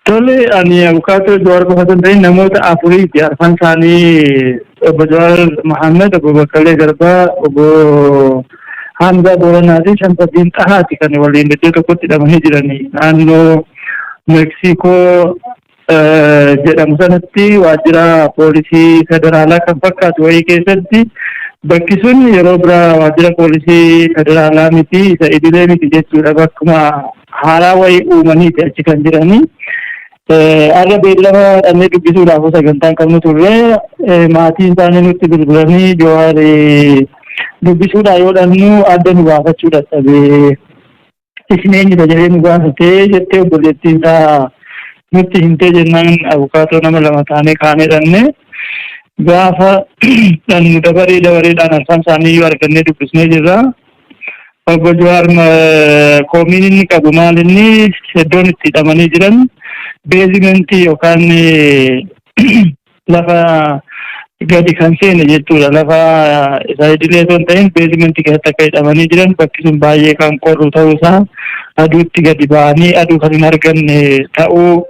Tole, ani abukaatoo Jawaar qofa osoo hin ta'in namoota afuriiti. Arfan isaanii obbo Jawaar Mohaammed, obbo Baqqalee Garbaa, obbo Hamzaa Booranaa fi Shamsaddiin Xahaati kan waliin iddoo tokkotti hidhamanii jiranii. Naannoo Meeksikoo jedhamu sanatti waajjira poolisii federaalaa kan fakkaatu wayii keessatti, bakki sun yeroo biraa waajjira poolisii federaalaa miti, isa idilee miti jechuudha. Bakkuma haaraa wayii uumaniiti achi kan jiranii. Har'a beellama dhannee dubbisuudhaaf sagantaan qabnu turre. Maatiin isaanii nutti bilbilanii, Jawaar dubbisuudhaa yoo dhannu adda nu baafachuu dadhabee, isin eenyudha jedhee nu gaafatee jettee obboleettiin isaa nutti himtee jennaan, abukaatoo nama lama taanee kaanee dhanne. Gaafa dhannu dabaree dabareedhaan arfan isaanii iyyuu argannee dubbisnee jirra. Obbo Jawaar koomiin inni qabu maal? Inni iddoon itti hidhamanii jiran basementii yookaan lafa gadi kan seene jechuudha. Lafa isa idilee osoo hin ta'in basementii keessatti akka hidhamanii jiran, bakki sun baay'ee kan qorru ta'uusaa, aduutti gadi ba'anii aduu kan hin arganne ta'uu,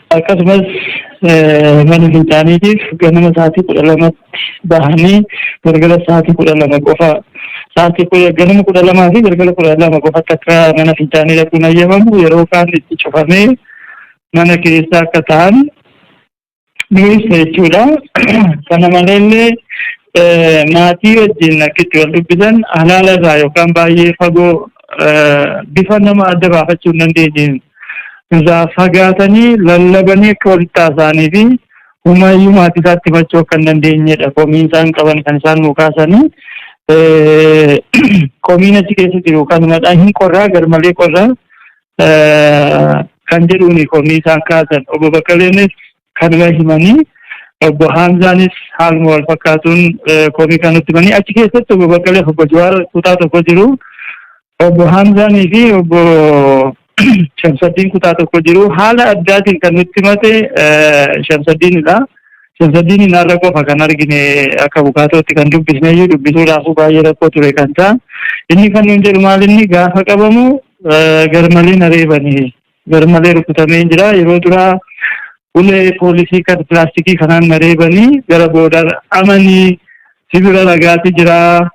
akkasumas mana fincaaniitiif ganama sa'aatii 12tti bahanii galgala sa'aatii 12 qofa, sa'aatii ganama 12 fi galgala 12 qofatti akka mana fincaanii dhaquun ayyamamu, yeroo kaan itti cufamee mana keessa akka ta'an nu ibsa jechuudha. Kana maleellee maatii wajjin akka itti wal dubbisan halaala irraa yookaan baay'ee fagoo, bifa nama adda baafachuu hin dandeenyeen irraa fagaatanii lallabanii akka walitti haasa'anii fi humayyuu maatii isaatti himachuu akka hin dandeenyedha. Komiin isaan qaban kan isaan nuu kaasanii. Komiin achi keessa jiru kanumadha. Hin qorraa, garmalee qorraa kan jedhuuni komii isaan kaasan. Obbo Baqqaleenis kanuma himanii, obbo Haamzaanis haaluma wal fakkaatuun komii kan nutti himanii. Achi keessatti obbo Baqqalee fi obbo Jawaar kutaa tokko jiru. Obbo Haamzaanii fi obbo Shamsaddiin kutaa tokko jiru. Haala addaatiin kan nutti himate Shamsaddiinidha. Shamsaddiin har'a qofa kan argine, akka bukaatootti kan dubbisne iyyuu dubbisuudhaafuu baay'ee rakkoo ture kan ta'a. Inni kan nuun jedhu maal? Inni gaafa qabamu garmalee na reebanii, garmalee rukutamee jira. Yeroo duraa ulee poolisii kan pilaastikii kanaan na reebanii, gara booda amanii sibira ragaati jira,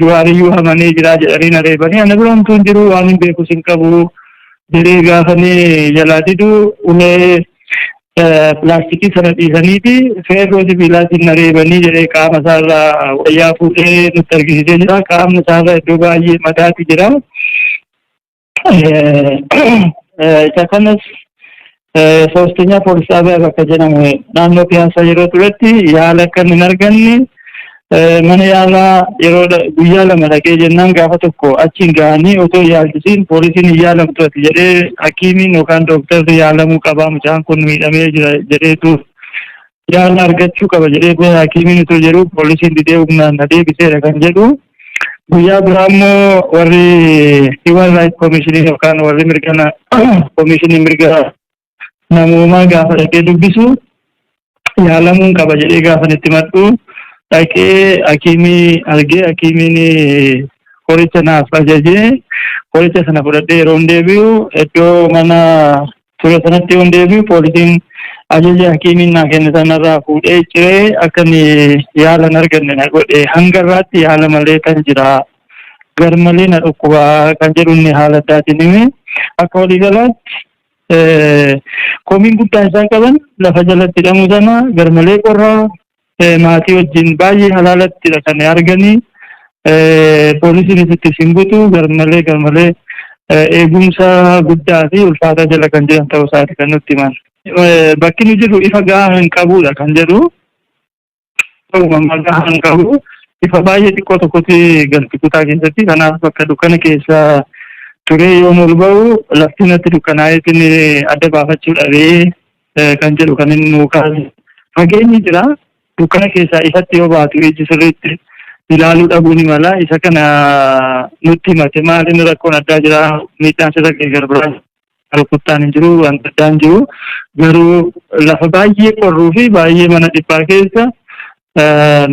Jawaariyyuu amanee jira jedhanii na reebanii, ana bira homtuu hin jiru, waan hin beekus hin qabu jedhee gaafanii jalaa didu, ulee pilaastikii sana dhiisaniiti feerroo sibiilaatiin na reebanii jedhee qaama isaarraa wayyaa fuudhee nutti argisiisee jira. Qaamni isaarra iddoo baay'ee madaati jira. Isa kanas ሶስተኛ ፖሊስ ጣቢያ bakka jedhamu naannoo Piyaasaa yeroo turetti yaala akka hin arganne, mana yaalaa yeroo guyyaa 2 dhaqee jennaan, gaafa tokko achiin gahanii otoo yaalchisiin poolisiin hin yaalamtu ati jedhee, hakiimiin yookaan dooktarri yaalamuu qabaa, mucaan kun miidhamee jira jedheetu yaala argachuu qaba jedhee hakiimiin otoo jedhu, poolisiin didee humnaan na deebiseera kan jedhu. Guyyaa biraa immoo warri Human Rights Commission yookaan warri mirga komishinii mirga namoomaa gaafa dhaqee dubbisu, yaalamuun qaba jedhee gaafa itti madhu, dhaqee hakiimii argee, hakiimiin qoricha naaf ajajee, qoricha sana fudhadhee yeroo hin deebi'u, iddoo mana ture sanatti yoo hin deebi'u, poolisiin ajaja hakiimiin naa kenne sanarraa fuudhee ciree akka inni yaala hin arganne na godhe, hanga irraatti yaala malee kan jira, garmalee na dhukkubaa kan jedhu inni haala addaatiin hime. Akka waliigalaatti komiin guddaan isaan qaban lafa jalatti hidhamuu sana, garmalee qorraa, maatii wajjin baay'ee halaalattidha kan arganii, poolisiin itti simbutu, garmalee garmalee eegumsa guddaa fi ulfaataa jala kan jiran ta'uu isaati kan nutti himan. Bakki nu jirru ifa gahaa hin qabudha kan jedhu. Uumamaa gahaa hin qabu. Ifa baay'ee xiqqoo tokkotti galti kutaa keessatti. Kanaaf bakka dukkana keessa turee yoon ol ba'u lafti natti dukkanaa'eetiin adda baafachuu dhabee kan jedhu kan inni nuu kaase. Fageenyi jira. Dukkana keessaa ifatti yoo baatu iji sirriitti ilaaluu dhabuu ni mala. Isa kana nutti himate. Maali inni rakkoon addaa jira? Miidhaan sirra ga'e garbiraa rukuttaan hin jiru, wanta addaa hin jiru. Garuu lafa baay'ee qorruu fi baay'ee mana dhiphaa keessa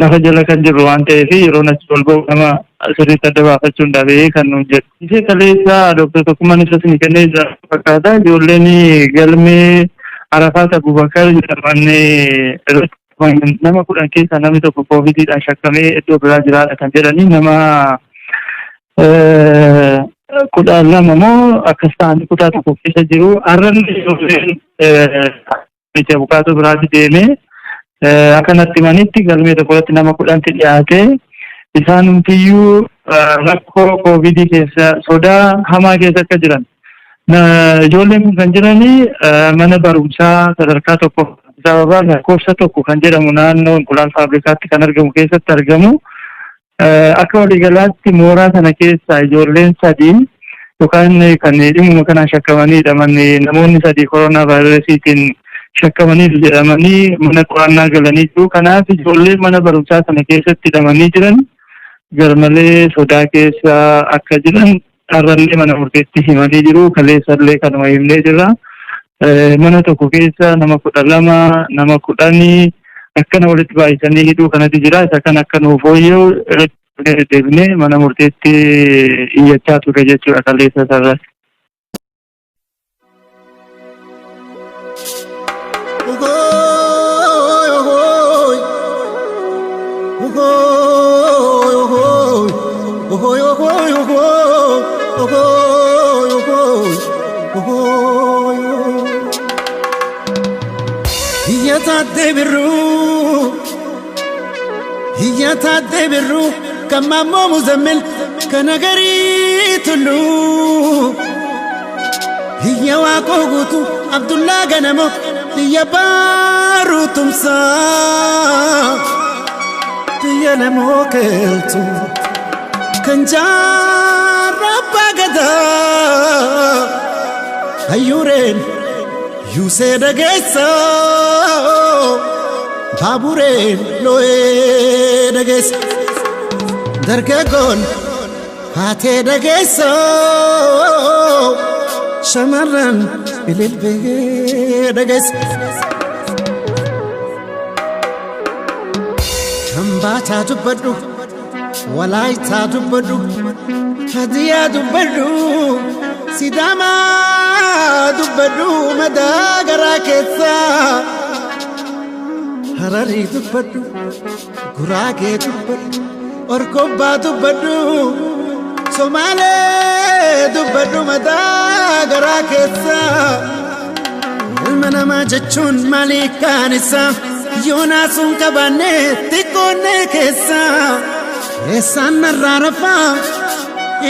lafa jala kan jirru waan ta'eef, yeroon achi ol ba'u nama sirriitti adda baafachuun dhabee kan nuun jedhu. Ishee kaleessa Dooktar Tokkummaan ibsa isinii kennee jira fakkaata. Ijoolleen galmee Arafaat Abubakar jedhaman irratti nama 10 keessaa namni tokko koovidiidhaan shakkamee iddoo biraa jiraadha kan jedhanii nama 12 moo akkas ta'anii kutaa tokko keessa jiru. Har'allee ijoolleen miti abukaatoo biraatti deemee akka natti himanitti galmee tokko irratti nama 10tti dhiyaate isaanumtiyyuu rakkoo koovidii keessa sodaa hamaa keessa akka jiran. Ijoolleen kun kan jiranii mana barumsaa sadarkaa tokko sababa lakkoofsa 1 kan jedhamu naannoo Inqulaal Faabrikaatti kan argamu keessatti argamu. Akka waliigalaatti mooraa sana keessa ijoolleen sadii yookaan kan dhimuma kanaan shakkamanii hidhaman namoonni sadii koronaa vaayirasiitiin shakkamaniiru jedhamanii mana qorannaa galanii jiru. Kanaaf ijoolleen mana barumsaa sana keessatti hidhamanii jiran garmalee sodaa keessa akka jiran har'allee mana murteetti himanii jiru. Kaleessallee kanuma himnee jirra. Mana tokko keessa nama 12, nama 10 akkana walitti baay'isanii hidhuu kanatu jira. Isa kan akka nuuf fooyya'u irratti deebinee mana murteetti iyyachaa ture jechuudha kaleessa sarratti. Hiyya taattee birruu Hiyya taattee birruu kan maammoo muzammil kan agarii tulluu Hiyya waaqoo guutuu Abdullaa ganamo biyya baaruu tumsaa biyya namoo keeltu kan jaarraa abbaa gadaa hayyuureen yuusee dhageessa baabureen loo'ee dhageessa dargaggoon haatee dhageessa shamarran ililbee dhageessa. Hambaataa dubbadhu, walaayitaa dubbadhu, hadiyaa dubbadhu, sidaamaa dubbadhu madaa garaa keessaa. Hararii dubbadhu, guraagee dubbadhu, orkobbaa dubbadhu, somaalee dubbadhu madaa garaa keessaa. Ilma namaa jechuun maalii kaan isaa yoo naasuun qabaanne xiqqoonne keessaa. Eessaan narraa rafaa,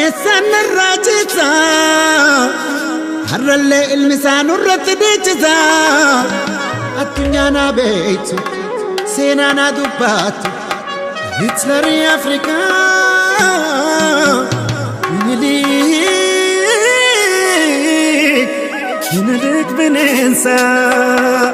eessaan narraa ciisaa, har'allee ilmi isaa nurratti dhiichisaa. Addunyaa naa beektu, seenaa naa dubbattu, Hitlerii Afrikaa, Minilik, Minilik bineensaa.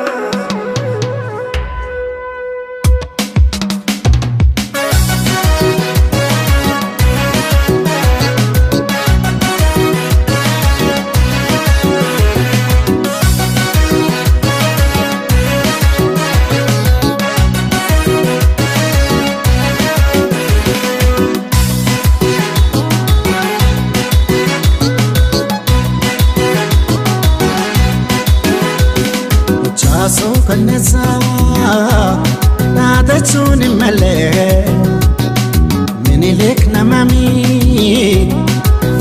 Muchaasoo kanneessaa dhaadachuun hin malee Minilik namami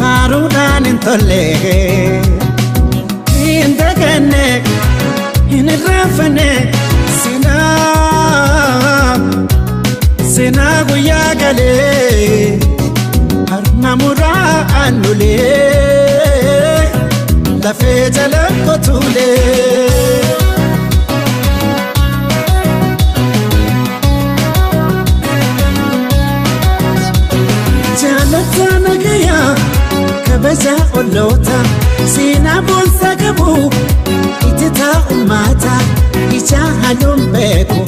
faaruudhaan hin tolle hin daganne hin irraanfanne seenaa seenaa guyyaa galee harma muraa aannulee lafee jala qotuulee. Jaalata nagayaa kabaja olloota seenaa boonsaa qabu ititaa ummata ija haluun beeku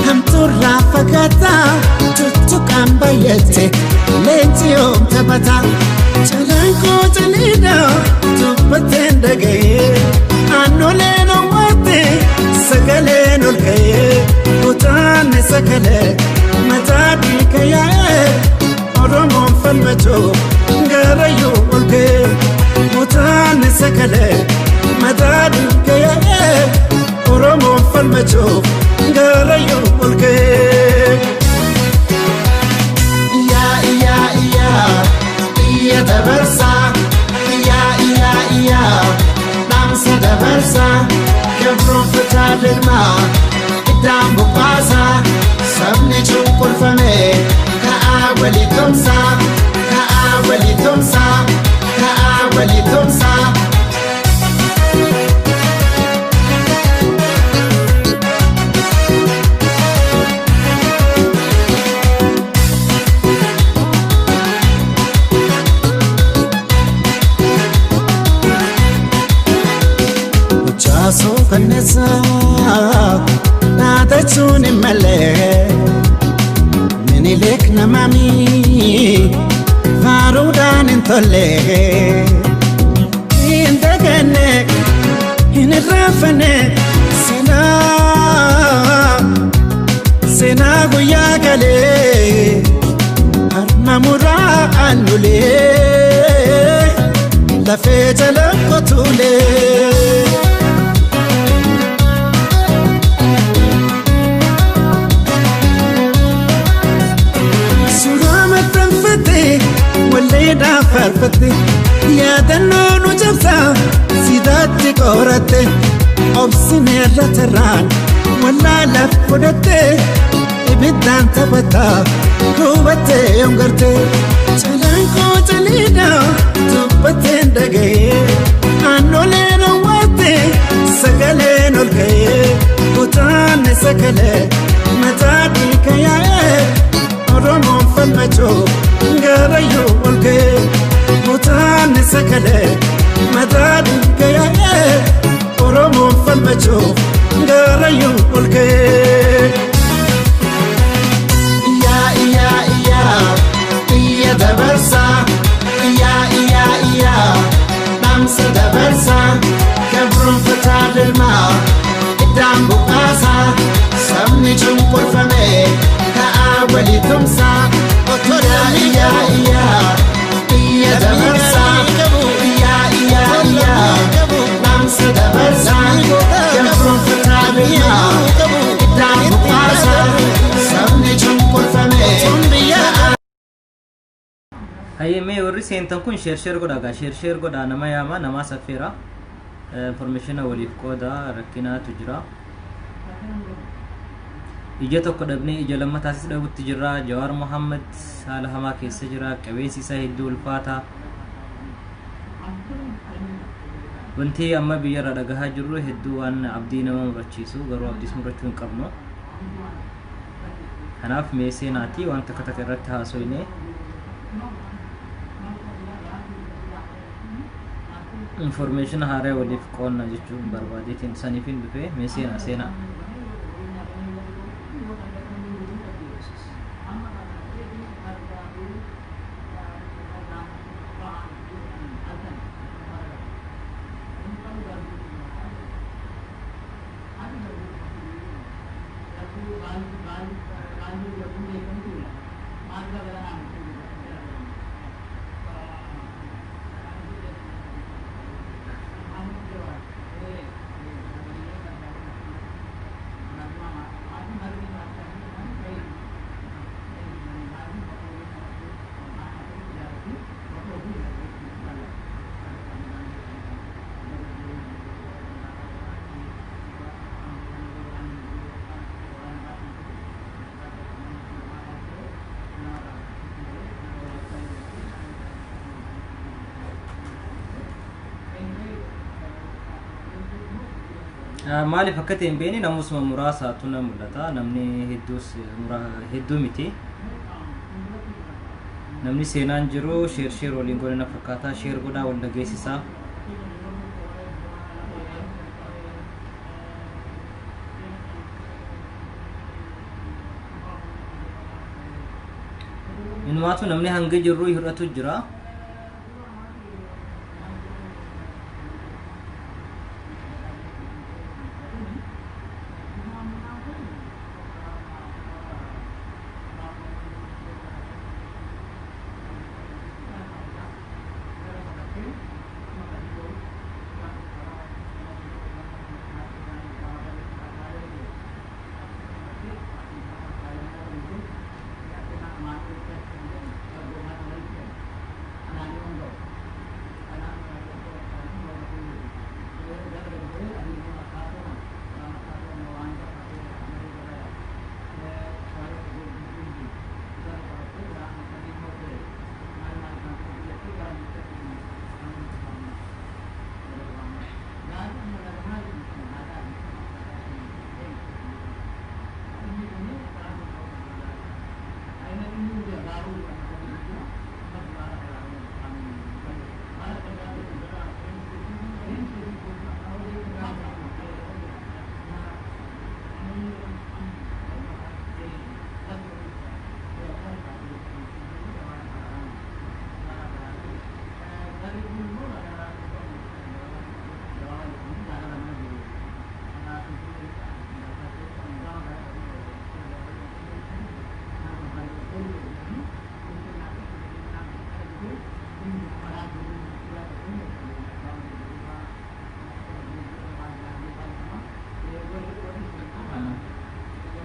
hamtuurraa fagaataa tuttuqaan bayyate leenci yoom taphata jalaan koo jaliidha dubbateen dhaga'ee aannoleen owwaate sagaleen ol ka'ee kutaanni sagalee mataa dhiiga yaa'ee Oromoon falma. Gabroonfataa dirmaa iddaan buqqaasaa sabni cunqurfame ka'aa walii tumsaa ka'aa walii tumsaa ka'aa walii tumsaa. Muchaasoo kanneessaa dhaatachuun hin malee Minilik namami faaruudhaan hin tolle hin daganne hin irraanfanne seenaa seenaa guyyaa galee harma muraa aannulee lafee jala qotuulee. Suuraa maxxanfatte walleedhaan faarfatte yaadannoo nu cabsaa sidaatti qoratte obsineerra tarraan wallaalaaf fudhatte ibiddaan taphataa hubattee yoongarte calanqoo caliidha dubbatteen dhaga'ee aannoleen owwaatte sagaleen ol ka'ee kutaanne sagalee mataa dhiiga yaa'ee Oromoon falmachuu garayyuu ol ka'ee kutaanne sagalee mataa dhiiga yaa'ee Oromoon falmachuu garayyuu ol ka'ee. Iyyaa iyyaa iyyaa iyya dabarsaa iyyaa iyyaa iyyaa dhaamsa dabarsaa gabroonfataa dirmaa iddaan buqqaasaa sabni cunqurfame ka'aa walii tumsaa iyyaa iyyaa iyyaa iyya dabarsaa iyyaa iyyaa iyyaa dhaamsa dabarsaa gabroonfataa dirmaa iddaan buqqaasaa sabni cunqurfame ka'aa. Hayyee, mee warri seentan kun share share godhaa gaa, share share godhaa, nama yaama, namaa saffeera, information waliif qooda. Rakkinaatu jira. Ija tokko dhabnee ija lammataasis dhabutti jirra. Jawaar Mohaammed haala hamaa keessa jira. Qabeensi isaa hedduu ulfaata. Wanti amma biyyarra dhagahaa jirru hedduu waan abdii nama murachiisu, garuu abdiis murachuu hin qabnu. Kanaaf mee seenaatii waan takka takka irratti haasoyne information haaraa waliif qoonna jechuun barbaadeetiin saniifin dhufe. Mee seenaa, seenaa. Maaliif akka ta'e hin beekne, namusuma muraasaatu na mul'ata. Namni hedduus hedduu miti. Namni seenaan jiru share share waliin godhe na fakkaata. Share godhaa, wal dhageessisaa. Inumaatu namni hanga jirru hir'atu jira.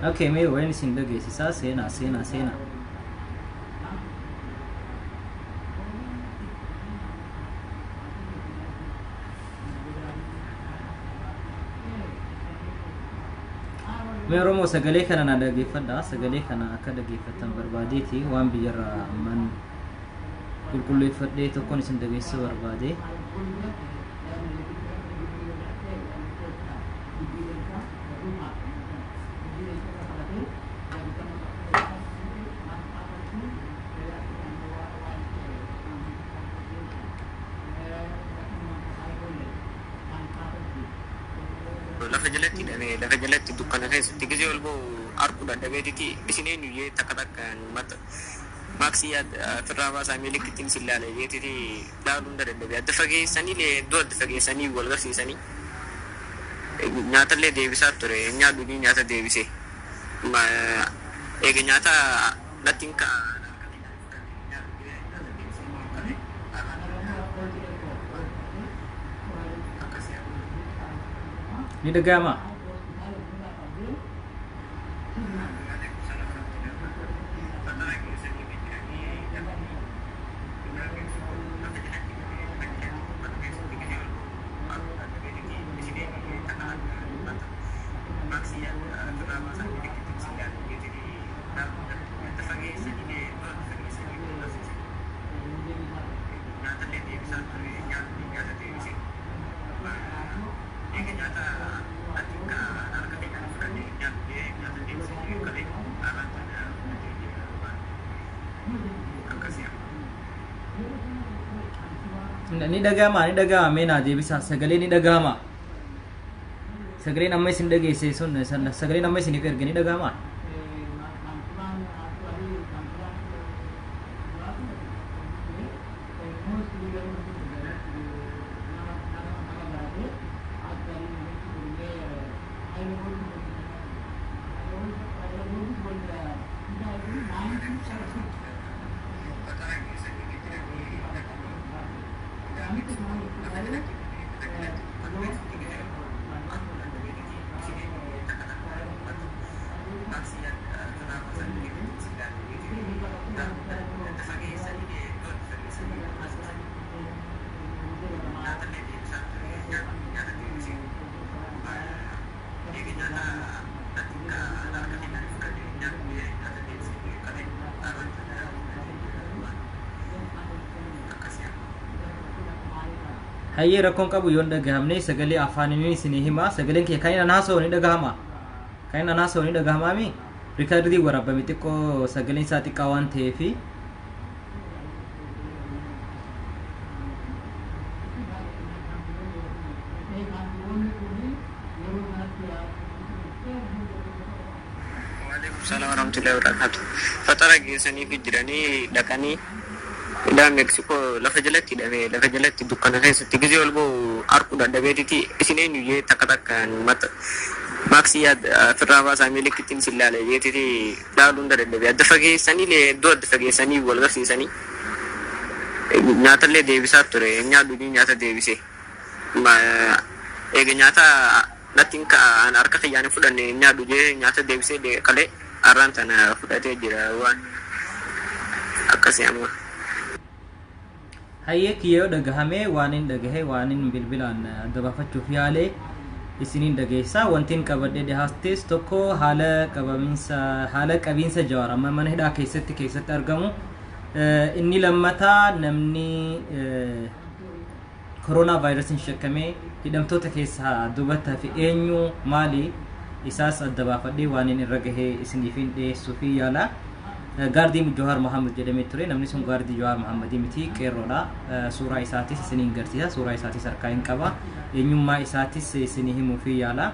Okay, mee wayin isin dhageessisaa. Seenaa, seenaa, seenaa. Mee Oromoo, sagalee kana na dhageeffadha. Sagalee kana akka dhageeffattan barbaadeeti. Waan biyyarraa amman qulqulleeffadhee tokkoon isin dhageessisuu barbaade. Lafa jalatti hidhamee, lafa jalatti dukkana keessatti gisee ol ba'u arguu dadhabeetiti isin eenyu jee takka takkaan mata maaksii ofirraa baasaa milikittiin isin laala jeetiti laaluu hunda dadhabee adda fageessanii iddoo adda fageessanii wal garsiisanii nyaatallee deebisaa ture nyaadhu nyaata deebise eega nyaata natti hin ka'a. Ni dhaga'ama? Ni dhaga'ama? Ni dhaga'ama? Mee naa deebisaa. Sagalee ni dhaga'ama? Sagaleen amma isin dhageesse sun, sagaleen amma isiniif erge ni dhaga'ama? Hayyee, rakkoon qabu yoon dhagahamne sagalee afaaniin isinii hima. Sagaleen kee kan inni haasa'u ni dhagahama? Kan inni haasa'u ni dhagahamaami? Rikardii waraabame xiqqoo sagaleen isaa xiqqaa waan ta'eefi. Waalaikum salaam warahmatullahi wabarakatuh. Fatara geessanii fi jiranii dhaqanii hidhaa Meeksikoo lafa jalatti hidhamee, lafa jalatti dukkana keessatti gisee ol ba'u arguu dadhabeetiti isin eenyu jee takka takkaan mata maaksii ofirraa baasaa milikittiin isin laala jeetiti laaluu hunda dadhabee adda fageessanii iddoo adda fageessanii wal garsiisanii nyaatallee deebisaa ture nyaadhu nyaata deebise eega nyaata natti hin ka'a harka kiyyaan hin fudhanne nyaadhu jee nyaata deebisee kalee har'aan tana fudhatee jira waan akkasii amma. Hayyee, kiyyoo dhagahamee waan hin dhagahe, waan hin bilbilaan adda baafachuuf yaalee isiniin dhageessaa. Wantiin qabadhee dhihaastes tokko haala qabaminsa, haala qabiinsa Jawaar amma mana hidhaa keessatti argamu. Inni lammataa, namni koronaa vaayirasiin shakkamee hidhamtoota keessaa duubatti hafe eenyu, maali, isaas adda baafadhee waan inni irra gahee isiniifin dhiyeessuu fi yaala. Gaardii Jawaar Mohaammed jedhamee ture. Namni sun gaardii Jawaar Mohaammadii miti, qeerroodha. Suuraa isaatis isiniin garsiisa. Suuraa isaatis harkaa hin qaba. Eenyummaa isaatis isinii himuu fi yaala.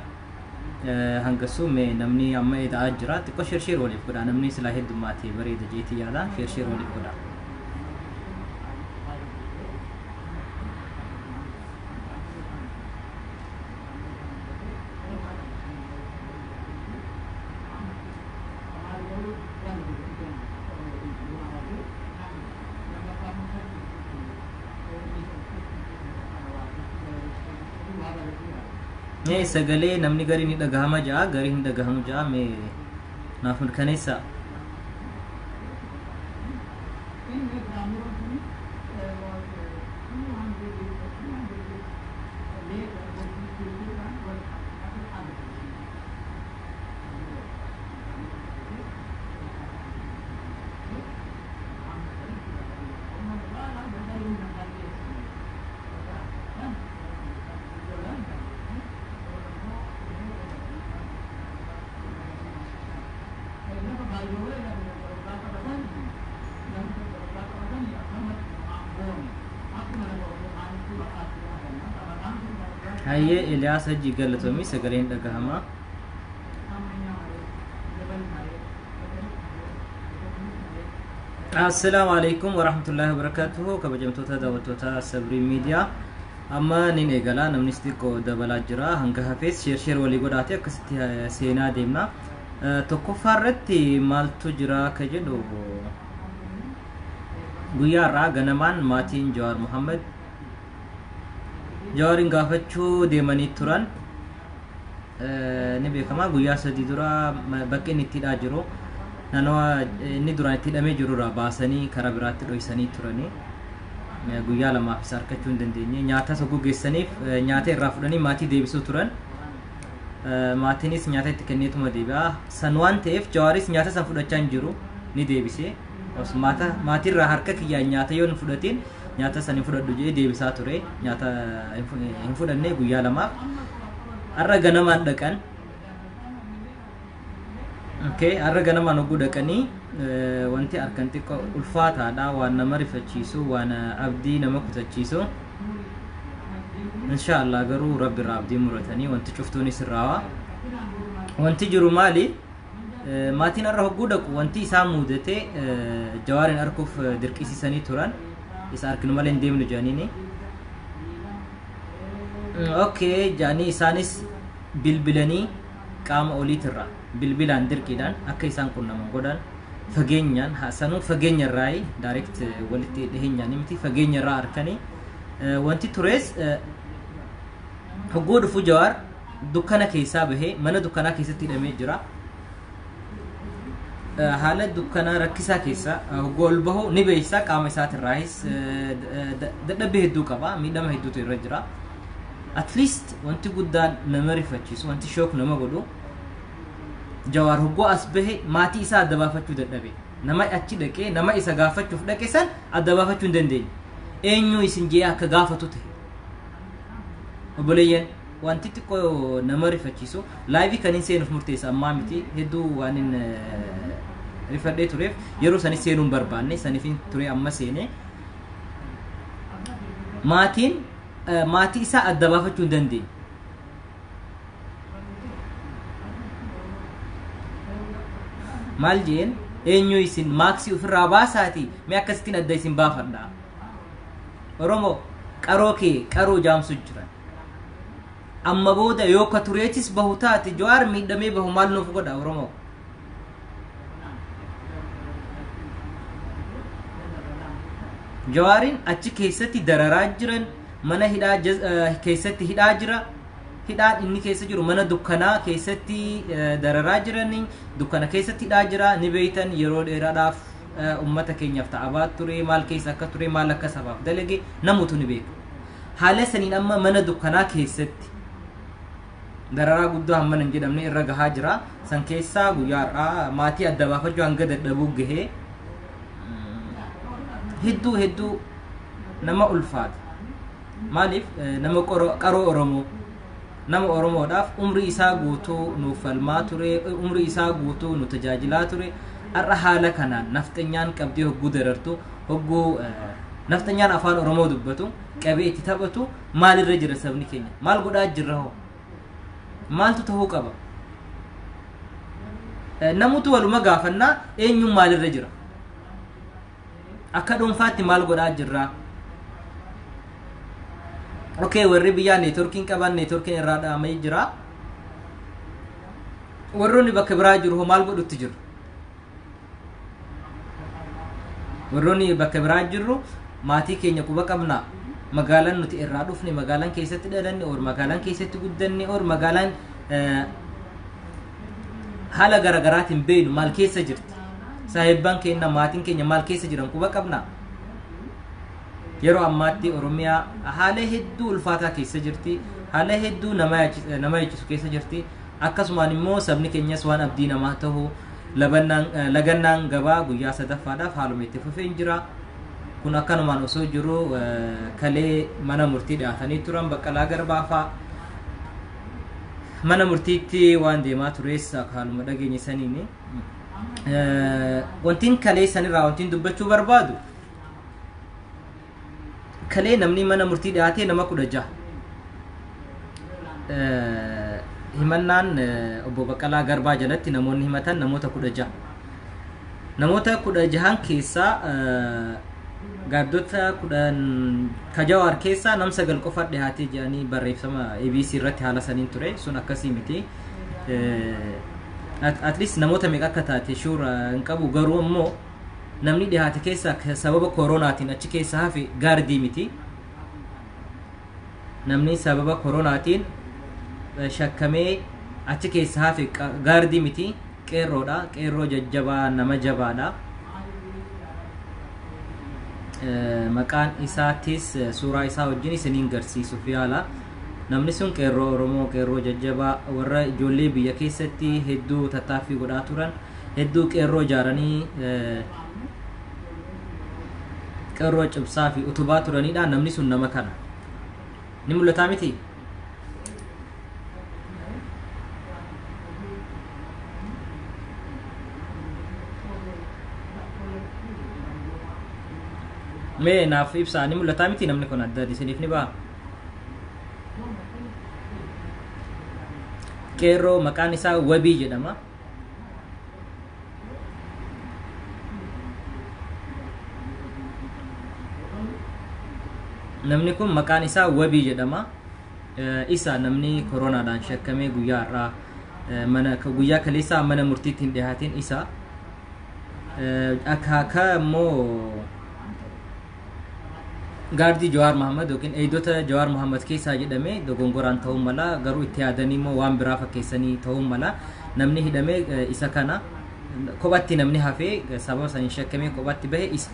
Hangasuu mee namni amma eda'aa jira. Xiqqoo share share waliif godha. Namni silaa heddummaatee bareeda jeetii yaala. Share share waliif godha. Mee sagalee namni garii ni dhagahama ja'a, garii hin dhagahamu ja'a. Mee Naaf mirkaneessaa. Hayyee Eliyaas Hajji, galatoomii, sagaleen dhagahamaa. Assalaamu alaikum warahmatullaahi wabarakaatuhu. Kabajamtoota daawwattoota Sabrii Miidiyaa, amma nin eegala. Namnis xiqqoo dabalaa jira. Hanga hafees share share walii godhaate akkasitti seenaa deemna. Tokkoffaa irratti maaltu jira ka jedhu, guyyaa har'aa ganamaan maatiin Jawaar Muhammad Jawaarin gaafachuu deemanii turan. Ni beekama, guyyaa 3 dura bakki inni itti hidhaa jiru, naannawa inni duraan itti hidhamee jirurraa baasanii karaa biraatti dhoksanii turanii. Guyyaa 2f isa argachuu hin dandeenye. Nyaata tokko geessaniif, nyaata irraa fudhanii maatii deebisuu turan. Maatiinis nyaata itti kenneetuma deebi'a. San waan ta'eef Jawaaris nyaata san fudhachaa hin jiru, ni deebise. Maatiirraa harka kiyyaan nyaata yoo hin fudhatin nyaata san hin fudhadhu jedhee deebisaa ture. Nyaata hin fudhanne guyyaa 2f. Har'a ganamaan dhaqan. Okay, har'a ganamaan hogguu dhaqanii wanti harkan xiqqoo ulfaataadha, waan nama rifachiisu, waan abdii nama kutachiisu. Insha Allah garuu Rabbi irraa abdii muratanii wanti cuftuunis irraa. Wanti jiru maali? Maatiin har'a hogguu dhaqu wanti isaan mudate, Jawaarin arkuuf dirqisiisanii turan. Isa arginu malee hin deemnu jedhaniini. Okay jedhanii isaanis bilbilanii qaama oliitirraa bilbilaan dirqiidhaan akka isaan qunnaman godhan. Fageenyaan sanuu fageenya irraa, direct walitti dhiheenyaan miti, fageenya irraa arkanii. Wanti tures, hogguu dhufu Jawaar dukkana keessaa bahee mana dukkanaa keessatti hidhamee jira. Haala dukkanaa rakkisaa keessa hogguu ol bahu ni beeksisa. Qaama isaatirraayis dadhabbii hedduu qaba, miidhama hedduutu irra jira. At least wanti guddaan nama rifachiisu, wanti shock nama godhu, Jawaar hogguu as bahe maatii isaa adda baafachuu dadhabe. Nama achi dhaqee, nama isa gaafachuuf dhaqe san adda baafachuu hin dandeenye. Eenyu isin jee akka gaafatu ta'e. Obboleeyyan, wanti xiqqoo nama rifachiisu, live kan hin seenuuf murteessa ammaa miti. Hedduu waan hin rifadhee tureef yeroo sanis seenuu hin barbaanne, saniif hin ture amma seene. Maatiin maatii isaa adda baafachuu hin dandeenye. Maal jeen? Eenyu isin? Maaksii ofirraa baasaati mee akkasittiin adda isin baafadha. Oromoo, qaroo kee qaroo jaamsu jiran. Amma booda yoo ka tureetis bahu taate, Jawaar miidhamee bahu maal nuuf godha, Oromoo? Jawaarin achi keessatti dararaa jiran, mana hidhaa keessatti hidhaa jira. Hidhaan inni keessa jiru mana dukkanaa keessatti dararaa jiranii, dukkana keessatti hidhaa jira. Ni beeytan, yeroo dheeraadhaaf ummata keenyaaf ta'abaa ture, maal keessa akka ture, maal akka sabaaf dalage namutu ni beeka. Haala saniin amma mana dukkanaa keessatti dararaa guddaa hammana hin jedhamne irra gahaa jira. San keessaa guyyaa har'aa maatii adda baafachuu hanga dadhabuu gahee. Hedduu hedduu nama ulfaata. Maaliif? Nama qaroo Oromoo, nama Oromoodhaaf umrii isaa guutuu nuuf falmaa ture, umrii isaa guutuu nu tajaajilaa ture, har'a haala kanaan nafxanyaan qabdee hogguu darartu, hogguu nafxanyaan afaan Oromoo dubbatu qabee itti taphatu, maalirra jira sabni keenya? Maal godhaa jirra hoo? Maaltu ta'uu qaba? Namutu waluma gaafannaa, eenyuun maalirra jira? Akka dhuunfaatti maal godhaa jirra? Okay, warri biyyaa neetworkiin qaban, neetworkiin irraa dhahamee jira. Warroonni bakka biraa jiru hoo maal godhutti jiru? Warroonni bakka biraa jirru maatii keenya quba qabna? Magaalaan nuti irraa dhufne, magaalaan keessatti dhalanne or magaalaan keessatti guddanne or magaalaan Haala garaagaraatiin beeynu maal keessa jirti? Saahibban keenya, maatiin keenya maal keessa jiran quba qabna? Yeroo ammaatti Oromiyaa haala hedduu ulfaataa keessa jirti. Haala hedduu nama yaachisu keessa jirti. Akkasumaan immoo sabni keenyas waan abdii namaa tahu lagannaan gabaa guyyaa sadaffaadhaaf haaluma itti fufeen jira. Kun akkanumaan osoo jiru kalee mana murtii dhiyaatanii turan Baqqalaa Garbaa fa'aa. Mana murtiitti waan deemaa tures haaluma dhageenye saniini. Wantiin kalee sanirraa wantiin dubbachuu barbaadu, kalee namni mana murtii dhiyaatee nama 16. Himannaan obbo Baqqalaa Garbaa jalatti namoonni himatan namoota 16. Namoota 16 keessaa gaaddota 10 ka Jawaar keessaa nam 9 qofa dhiyaatee jedhanii barreeffama ABC irratti haala saniin ture. Sun akkasii miti. At least namoota meeqa akka taate shuura hin qabu, garuu immoo namni dhiyaate keessaa sababa koronaatiin achi keessa hafe gaardii miti. Namni sababa koronaatiin shakkamee achi keessa hafe gaardii miti, qeerroodha. Qeerroo jajjabaa, nama jabaadha. Maqaan isaattis suuraa isaa wajjin isiniin garsiisuuf yaala. Namni sun qeerroo Oromoo, qeerroo jajjabaa, warra ijoollee biyya keessatti hedduu tattaaffii godhaa turan, hedduu qeerroo ijaaranii qeerroo cimsaa fi utubaa turanidha. Namni sun nama kana. Ni mul'ataa miti? Mee naaf ibsaa, ni mul'ataa miti namni kun adda isiniif ni ba'a? Qeerroo maqaan isaa Wabii jedhama. Namni kun maqaan isaa Wabii jedhama. Isa namni koronaadhaan shakkamee guyyaa har'aa mana guyyaa kaleessaa mana murtiitti hin dhihaatin isa. Akaaka immoo gaardii Jawaar Mohammad yookiin eegdota Jawaar Mohammad keessaa jedhamee dogongoraan ta'uu mala, garuu itti yaadanii immoo waan biraa fakkeessanii ta'uu mala. Namni hidhamee isa kana kophatti, namni hafee sababa saniin shakkamee kophatti bahe isa.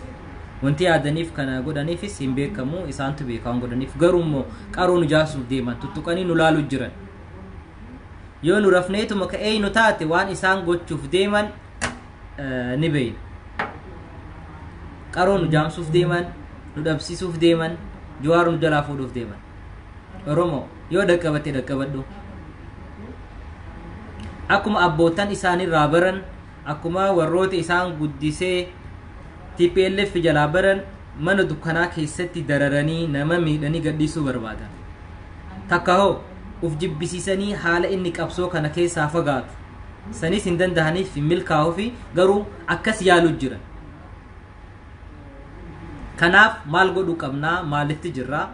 Wanti yaadaniif kana godhaniifis hin beekamu, isaantu beeka waan godhaniif. Garuu immoo qaroo nu jaasuuf deeman, tuttuqanii nu laaluu jiran. Yoo nu rafneetuma ka'ee nu taate waan isaan gochuuf deeman ni beeyna. Qaroo nu jaamsuuf deeman, nu dhabsiisuuf deeman, Jawaar nu jalaa fuudhuuf deeman. Oromoo yoo dhaqqabatte dhaqqabadhu. Akkuma abbootan isaanirraa baran, akkuma warroota isaan guddisee TPLF jalaa baran, mana dukkanaa keessatti dararanii nama miidhanii gadhiisuu barbaadan. Takka hoo uf jibbisiisanii haala inni qabsoo kana keessaa fagaatu. Sanis hin dandahaniif, hin milkaa'uufi, garuu akkas yaaluu jiran. Kanaaf maal godhuu qabnaa? Maalitti jirraa?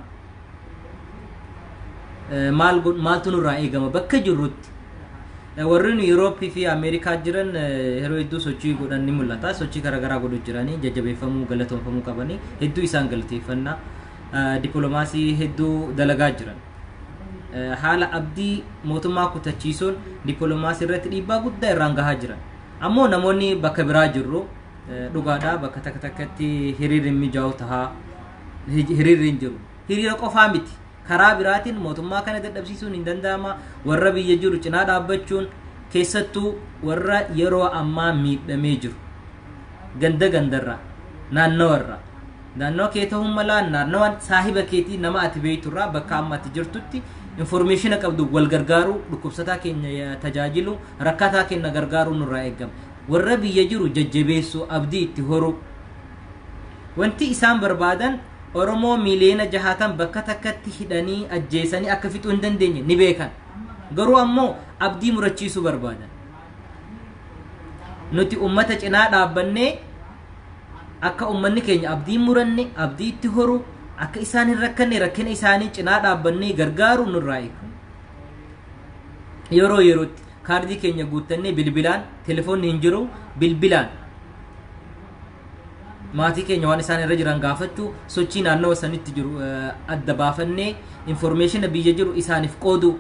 Maal maaltu nurraa eegama bakka jirrutti? Warri nu Yurooppii fi Ameerikaa jiran yeroo hedduu sochii godhan ni mul'ata. Sochii garaagaraa godhu jiranii jajjabeeffamuu, galatoomfamuu qabanii, hedduu isaan galateeffannaa. Dippiloomaasii hedduu dalagaa jiran. Haala abdii mootummaa kutachiisuun dippiloomaasii irratti dhiibbaa guddaa irraan gahaa jiran. Ammoo namoonni bakka biraa jirru, dhugaadha, bakka takka takkatti hiriirri mijaa'u tahaa hiriirri hin jiru. Hiriira qofaa miti. Karaa biraatiin mootummaa kana dadhabsiisuun hin danda'ama. Warra biyya jiru cinaa dhaabbachuun, keessattuu warra yeroo ammaa miidhamee jiru. Ganda gandarraa, naannawarraa. Naannawa kee ta'uu mala, naannawa saahiba keetii, nama ati beekturraa, bakka amma ati jirtutti information qabdu wal gargaaruu, dhukkubsataa keenya tajaajilu, rakkataa keenya gargaaruu nurraa eegama. Warra biyya jiru jajjabeessuu, abdii itti horuu. Wanti isaan barbaadan Oromoo miiliyoona 60 bakka takkatti hidhanii ajjeesanii akka fixuu hin dandeenye ni beekan. Garuu ammoo abdii murachiisuu barbaadan. Nuti ummata cinaa dhaabbannee akka ummanni keenya abdii muranne, abdii itti horu, akka isaan hin rakkanne, rakkina isaanii cinaa dhaabbannee gargaaru nurraa eegama. Yeroo yerootti kaardii keenya guuttannee bilbilaan, telefoonni hin jiru, bilbilaan maatii keenya waan isaan irra jiran gaafachuu, sochii naannawa sanitti jiru adda baafannee information biyya jiru isaaniif qooduu.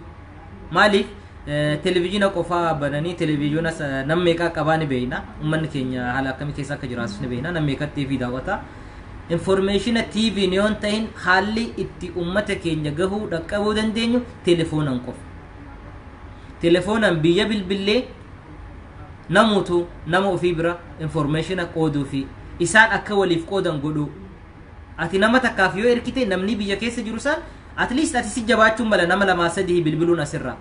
Maaliif? Televezyiina qofaa bananii televezyiina nam meeqaa qabaa ni beekna. Uummanni keenya haala akkamii keessa akka jiraatus ni beekna. Nam meeqatti TV daawwata. Informeeshina TV yoon ta'in haalli itti uummata keenya gahuu dhaqqabuu dandeenyu telefoonaan qofa. Telefoonaan biyya bilbillee namuutu nama ofii bira informeeshina qooduu fi isaan akka waliif qoodan godhuu. Ati nama takkaaf yoo ergite, namni biyya keessa jiru san at least ati si jabaachuun mala nama lamaa sadii bilbiluun asirraa.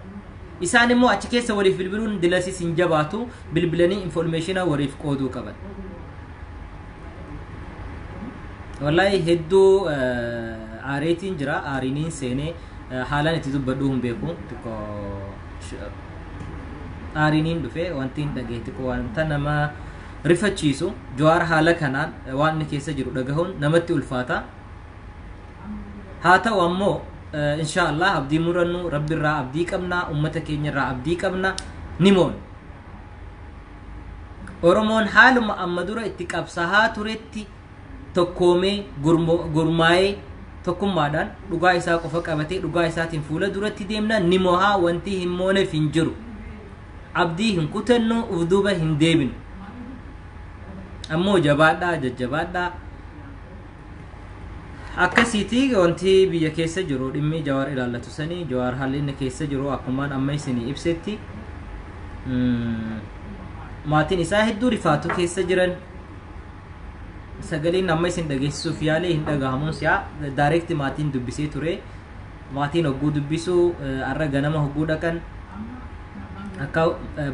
Isaan immoo achi keessa waliif bilbiluun dilasis hin jabaatu, bilbilanii informeeshina waliif qooduu qaban. Wallahi hedduu aareetiin jira, aariiniin seenee haalaan itti dubbadhuu hin beeku. Xiqqoo aariiniin dhufe, wanti hin dhagaye xiqqoo wanta nama rifachiisu. Jawaar haala kanaan waan inni keessa jiru dhagahuun namatti ulfaata. Haa ta'u ammoo insha Allah abdii murannu, Rabbi irraa abdii qabna, ummata keenya irraa abdii qabna, ni moona. Oromoon haaluma amma dura itti qabsahaa turetti tokkoomee, gurmaa'ee, tokkummaadhaan dhugaa isaa qofa qabatee dhugaa isaatiin fuula duratti deemna, ni mohaa. Wanti hin mooneef hin jiru. Abdii hin kutannu, uf duuba hin deebinu. Ammoo jabaadhaa, jajjabaadhaa. Akkasiiti wanti biyya keessa jiru dhimmi Jawaar ilaallatu sanii. Jawaar haalli inni keessa jiru akkumaan amma isinii ibsetti, maatiin isaa hedduu rifaatu keessa jiran. Sagaleen amma isin dhageessisuuf yaalee hin dhagahamuun si'a direct maatiin dubbisee ture. Maatiin hogguu dubbisuu har'a ganama hogguu dhaqan akka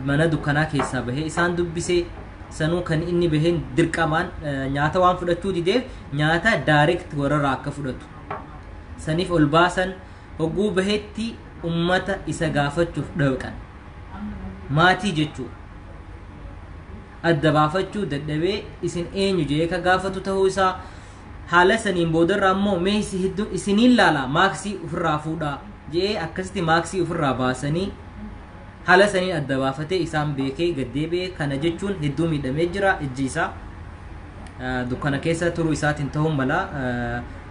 mana dukkanaa keessaa bahee isaan dubbisee, sanuu kan inni baheen dirqamaan nyaata waan fudhachuu dideef, nyaata direct warrarraa akka fudhatu saniif ol baasan. Hogguu bahetti ummata isa gaafachuuf dhaqan, maatii jechuu adda baafachuu dadhabee, isin eenyu jee ka gaafatu ta'uu isaa. Haala saniin boodarraa immoo mee hedduu isiniin laala, maaksii ofirraa fuudhaa jee, akkasitti maaksii ofirraa baasanii haala saniin adda baafatee isaan beekee gaddeebi'ee. Kana jechuun hedduu miidhamee jira. Ijji isaa dukkana keessa turuu isaatiin ta'uu mala.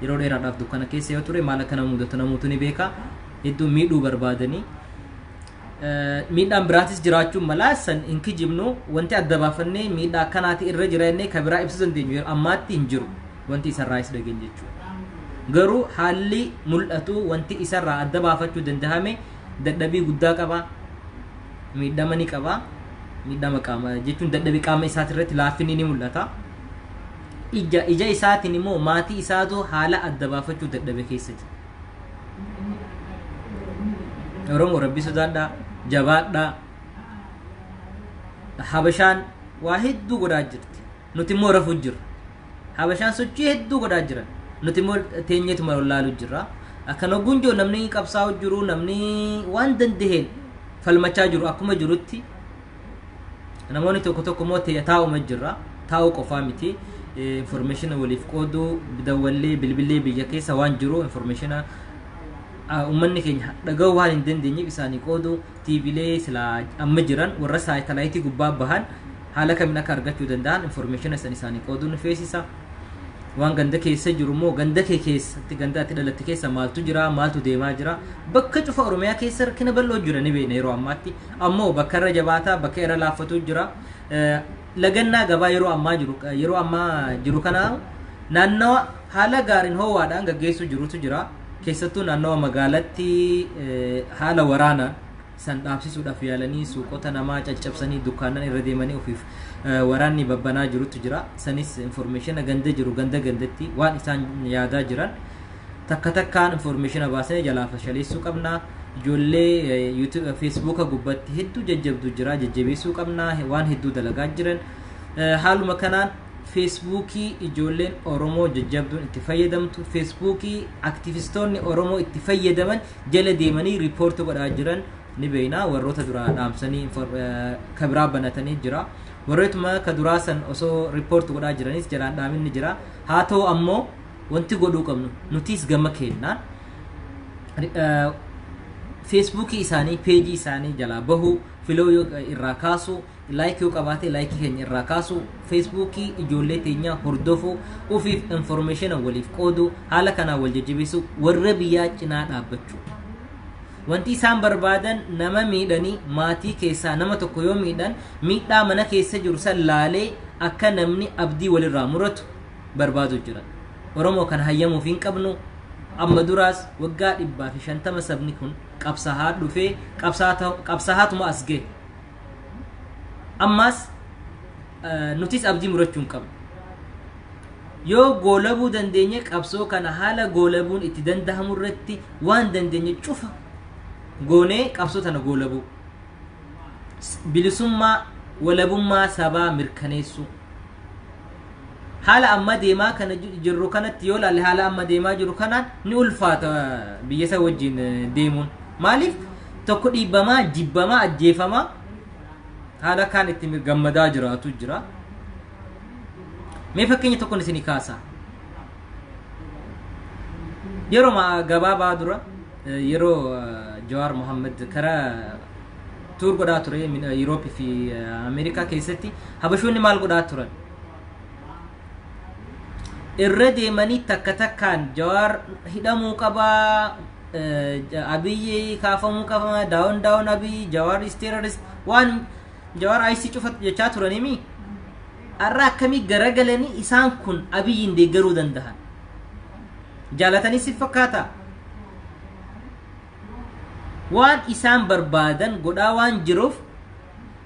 Yeroo dheeraadhaaf dukkana keessa yoo ture maal akka nama mudatu namuutu ni beeka. Hedduu miidhuu barbaadanii miidhaan biraatis jiraachuun mala, san hin kijibnu. Wanti adda baafannee miidhaa akkanaati irra jira jennee ka biraa ibsuu dandeenyu yeroo ammaatti hin jiru, wanti isarraa is dhageen jechuudha. Garuu haalli mul'atu, wanti isarraa adda baafachuu dandahame, dadhabii guddaa qaba, miidhama ni qaba. Miidhama qaama jechuun dadhabii qaama isaati irratti laaffinni ni mul'ata. Ija isaatiin immoo maatii isaatu haala adda baafachuu dadhabe keessa jira. Oromoo, Rabbi sodaadhaa, jabaadhaa. Habashaan waa hedduu godhaa jirti, nuti immoo rafuu jirra. Habashaan sochii hedduu godhaa jiran, nuti immoo teenyeetuma laaluu jirra. Akkana gunjoo namni qabsaa'u jiru, namni waan dandaheen falmachaa jiru akkuma jirutti, namoonni tokko tokko immoo taa'uma jirra. Taa'uu qofaa miti, information waliif qooduu, dawwallee bilbilee biyya keessa waan jiru information uummanni keenya dhaga'uu waan hin dandeenyeef isaanii qooduu, tiiviilee silaa amma jiran warra saatalaayitii gubbaa bahan haala kamiin akka argachuu danda'an information san isaanii qooduu nu feesisa. Waan ganda keessa jiru immoo, ganda kee keessatti, ganda ati dhalatte keessa maaltu jira, maaltu deemaa jira? Bakka cufa Oromiyaa keessa rakkina bal'oo jira ni beekna. Yeroo ammaatti ammoo bakka irra jabaataa, bakka irra laaffatu jira. Lagannaa gabaa yeroo ammaa jiru kana naannawa haala gaariin ho'aadhaan gaggeessuu jirutu jira. Keessattuu naannawa magaalatti haala waraanaan san dhaabsisuudhaaf yaalanii suuqota namaa caccabsanii dukkaannan irra deemanii ofiif waraanni babbanaa jirutu jira. Sanis information ganda jiru, ganda gandatti waan isaan yaadaa jiran takka takkaan information baasanii jalaa fashaleessuu qabna. Ijoollee YouTube, Facebooka gubbatti hedduu jajjabdu jira, jajjabeessuu qabna, waan hedduu dalagaa jiran. Haaluma kanaan Feesbuukii ijoolleen Oromoo jajjabduun itti fayyadamtu, Feesbuukii aktivistoonni Oromoo itti fayyadaman jala deemanii report godhaa jiran ni beekna. Warroota duraa dhaamsanii ka biraa banatanii jira. Warrootuma ka duraa san osoo report godhaa jiranis jalaan dhaaminni jira. Haa ta'u ammoo wanti godhuu qabnu nutis gama kennaan Feesbuukii isaanii, peejii isaanii jalaa bahuu, follow yoo irraa kaasuu, like yoo qabaate likeii keenya irraa kaasuu, Feesbuukii ijoollee teenya hordofuu, ufiif information waliif qooduu, haala kanaan wal jajjabeessuu, warra biyyaa cinaa dhaabbachuu. Wanti isaan barbaadan nama miidhanii, maatii keessaa nama tokko yoo miidhan, miidhaa mana keessa jiru san laalee akka namni abdii walirraa muratu barbaadu jiran. Oromoo kana hayyamuuf hin qabnu. Amma duraas waggaa 150 sabni kun qabsahaa dhufee qabsahaatuma as gahe. Ammaas nutis abdii murachuu hin qabnu. Yoo goolabuu dandeenye, qabsoo kana haala goolabuun itti dandahamu irratti waan dandeenye cufa goonee qabsoo tana goolabuu, bilisummaa walabummaa sabaa mirkaneessuu. Haala amma deemaa kana jirru kanatti yoo laalle, haala amma deemaa jiru kanaan ni ulfaata biyya isa wajjin deemuun. Maaliif? Tokko dhiibbamaa, jibbamaa, ajjeefamaa, haala kaan itti gammadaa jiraatu jira. Mee fakkeenya tokkon isinii kaasa. Yeroo gabaabaa dura, yeroo Jawaar Mohammed karaa tour godhaa ture Yurooppii fi Ameerikaa keessatti, Habashoonni maal godhaa turan? Irra deemanii takka takkaan Jawaar hidhamuu qabaa, Abiyyi kaafamuu qaba, down down Abiyyi, Jawaar is terrorist, waan Jawaar IC cufa jechaa turanimi. Har'a akkamii garagalanii isaan kun Abiyyiin deeggaruu danda'an? Jaalatanii si fakkaata? Waan isaan barbaadan godhaa waan jiruuf,